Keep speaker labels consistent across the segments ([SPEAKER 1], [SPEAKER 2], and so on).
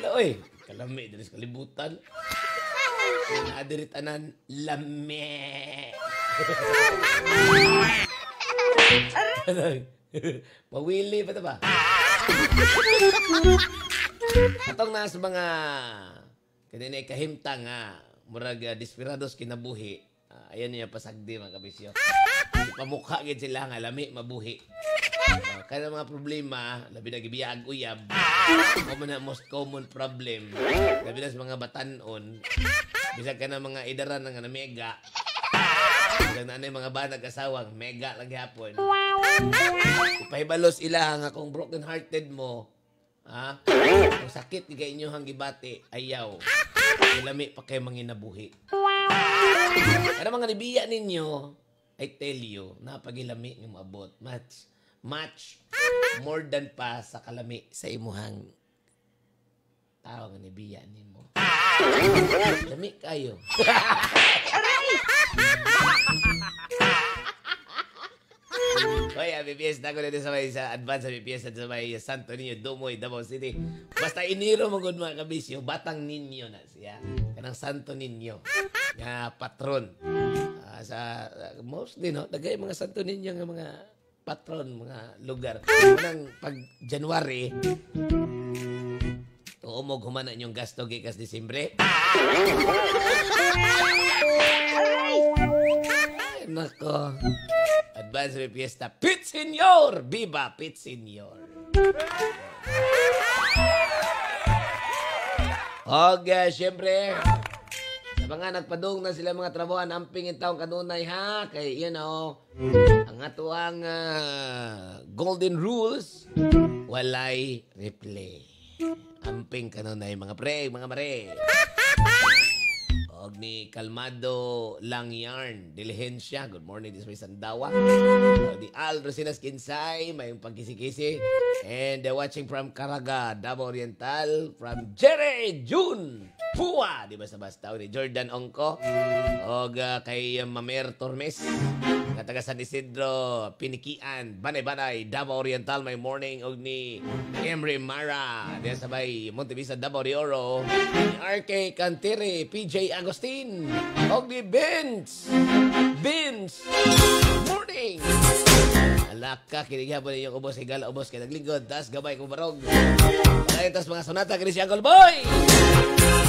[SPEAKER 1] Wala, oy. Kalami diri sa kalibutan. Naa diri tanan lami. Mawili pa ta ba? Atong na sa mga kanina kahimtang nga murag desperados kinabuhi. Ayan niya pasagdi, mga kabisyo. Pamukha gid sila nga lami mabuhi. Kaya mga problema, labi na gibiyag uyab. Common na most common problem. Labi na sa mga batanon. Bisag ka na mga idaran nga mega. Bisag na ano mga banag asawang mega lang gyapon. Ipahibalos ila nga kung broken hearted mo, ha? Kung sakit kay inyohang gibati, ayaw. Lami pa kay manginabuhi. Pero mga nibiya ninyo, I tell you, napagilami nga maabot. Much, much more than pa sa kalami sa imuhang tao nga nibiya nimo. Lami kayo. Hoy, happy fiesta ko dito sa may sa advance happy fiesta sa may Santo Niño, Dumoy, Davao City. Basta Enero mo gud, mga kabisyo, batang ninyo na siya. Kanang Santo Niño nga patron. Sa mostly no, daghay mga Santo Niño nga mga patron mga lugar. Kanang pag January, tuo mo humana inyong gasto gikas Disyembre. Ay, nako. Advance happy fiesta. Pit Senior! Viva Pit Senior! Og, syempre, sa mga nagpadung na sila mga trabuhan, amping in taong kanunay ha, kay, you know, ang atuang golden rules, walay replay. Amping kanunay mga pre, mga mare. Og ni Kalmado Lang Yarn, Dilihensya. Good morning, this may Sandawa. Di Al Rosinas Kinsay, may pagkisi-kisi. And watching from Caraga, Davao Oriental, from Jerry June Pua. Di basta-basta. Ni Jordan Ongko. Og kay Mamer Tormes, nga taga San Isidro, Pinikian, Banay-Banay, Davao Oriental, may morning. Og ni Emre Mara, diyan sa may Montevista, Davao de Oro. Ni RK Cantiri, PJ Agustin, og ni Vince. Vince, morning! Alaka, kinighapon ninyong ubos, higala ubos, kay naglingkod, tas gabay kong barog. Palayon tas mga sonata, kini si Uncle Boy!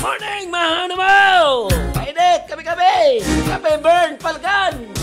[SPEAKER 1] Morning, mga mo! Painit, kami-kami! Kape Burn, Palkan!